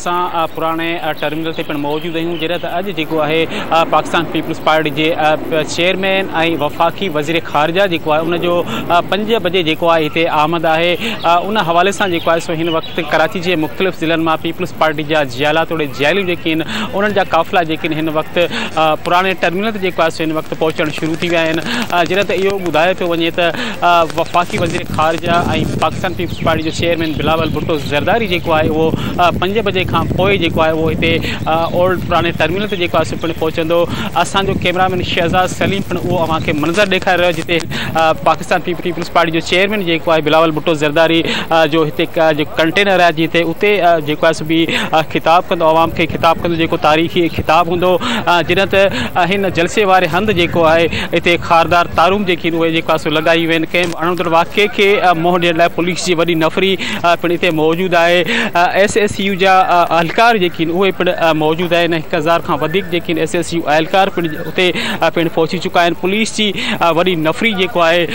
اسان پراڻي ٽرمينل تي پڻ موجود آهيون جڏهن ته اڄ جيڪو آهي پاڪستان پيپلز پارٽي جي چيئرمين ۽ وفاقي وزير خارجه جيڪو آهي ان جو 5 بجي جيڪو آهي هتي آمد آهي. ان حوالي سان جيڪو آهي سو هن وقت ڪراچي جي مختلف ضلعن مان پيپلز پارٽي جا جيالا توڙي جياليون جيڪي آهن انهن جا قافلا جيڪي آهن هن وقت پراڻي ٽرمينل تي جيڪو آهي سو هن وقت پهچڻ شروع ٿي ويا آهن. جڏهن ته اهو ٻڌايو پيو وڃي ته وفاقي وزير خارجه ۽ پاڪستان پيپلز پارٽي جو چيئرمين بلاول ڀٽو زرداري جيڪو آهي اهو 5 بجي کان پوء جيڪو آهي اهو هتي اولڊ پراڻي ٽرمينل تي جيڪو آهي سو پڻ پهچندو. اسان جو ڪيمرا مين شهزاد سليم پڻ اهو اوهان کي منظر ڏيکاري رهيو جتي پاڪستان پيپلز پارٽي جو چيئرمين جيڪو آهي بلاول ڀٽو زرداري جو هتي جيڪو ڪنٽينر آهي جتي اتي جيڪو آهي سو به خطاب ڪندو، عوام کي خطاب ڪندو جيڪو تاريخي خطاب هوندو. جڏهن ته هن جلسي واري هنڌ جيڪو آهي اتي خاردار تارون جيڪي آهن اهي جيڪو آهي سو لڳايون ويون آهن. ڪنهن به اڻوڻندڙ واقعي کي منهن ڏيڻ لاء پوليس جي وڏي نفري پڻ اتي موجود آهي. ايس ايس يو جا اهلڪار جيڪي آهن اهي پڻ موجود آهن. 1000 کان وڌيڪ جيڪي آهن ايس ايس يو اهلڪار پڻ اتي پڻ پهچي چڪا آهن. پوليس جي وڏي نفري جيڪو آهي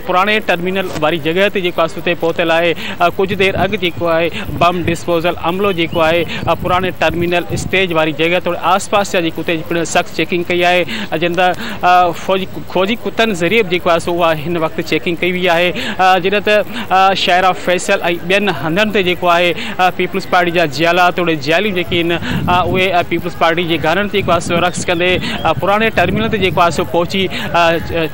پراڻي ٽرمينل واري جڳهه تي جيڪو آهي سو اتي پهتل آهي. ڪجهه دير اڳ جيڪو آهي بم ڊسپوزل عملو جيڪو آهي پراڻي ٽرمينل اسٽيج واري جڳهه توڙي آس پاس جا جيڪي اتي پڻ سخت چيڪنگ ڪئي آهي. جڏهن ته فوجي ڪتن ذريعي به جيڪو آهي سو اها هن وقت چيڪنگ ڪئي وئي آهي. جڏهن ته شاهراهه فيصل ۽ ٻين هنڌن تي جيڪو آهي پيپلز پارٽي جا جيالا توڙي جياليون جيڪي آهن اهي پيپلز پارٽي جي گانن تي جيڪو آهي سو رقص ڪندي پراڻي ٽرمينل تي جيڪو آهي سو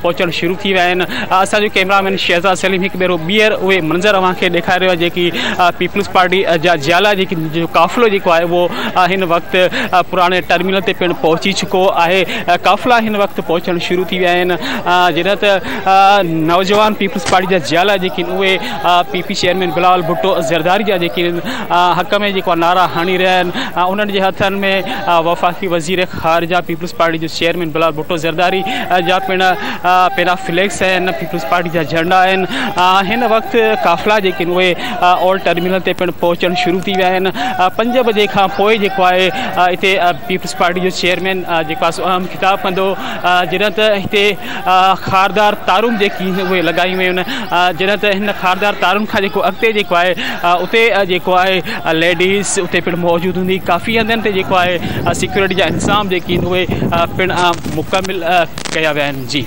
پهچڻ شروع ٿي ويا آهن. اسان جو ڪيمرا مين شهزاد سليم هڪ ڀيرو ٻيهر اهي منظر اوهان کي ڏيکاري رهيو آهي جيڪي پيپلز پارٽي جا جيالا جيڪي جو قافلو جيڪو آهي اهو هن وقت پراڻي ٽرمينل تي پڻ پهچي چڪو آهي. قافلا هن وقت پهچڻ شروع ٿي ويا آهن. جڏهن ته نوجوان پيپلز پارٽي جا جيالا جيڪي آهن اهي P P chairman Bilawal Bhutto Zardari جا جيڪي حق ۾ جيڪو نعرا هڻي رهيا آهن انهن جي هٿن ۾ وفاقي وزير خارجه پيپلز پارٽي جو چيئرمين بلاول ڀٽو زرداري جا پڻ پيرا فليڪس آهن، پيپلز پارٽي جا جهنڊا آهن. هن وقت قافلا جيڪي آهن اهي اولڊ ٽرمينل تي پڻ پهچڻ شروع ٿي ويا آهن. 5 بجي کان پوء جيڪو آهي هتي پيپلز پارٽي جو چيئرمين جيڪو آهي سو اهم خطاب ڪندو. جڏهن ته هتي خاردار تارون جيڪي آهن اهي لڳايون ويون آهن. جڏهن ته هن خاردار تارن کان جيڪو اڳتي جيڪو آهي اتي جيڪو آهي ليڊيز اتي پڻ موجود هوندي. ڪافي هنڌن تي جيڪو آهي سيڪيورٽي جا انتظام جيڪي آهن اهي پڻ مڪمل ڪيا ويا آهن. جي.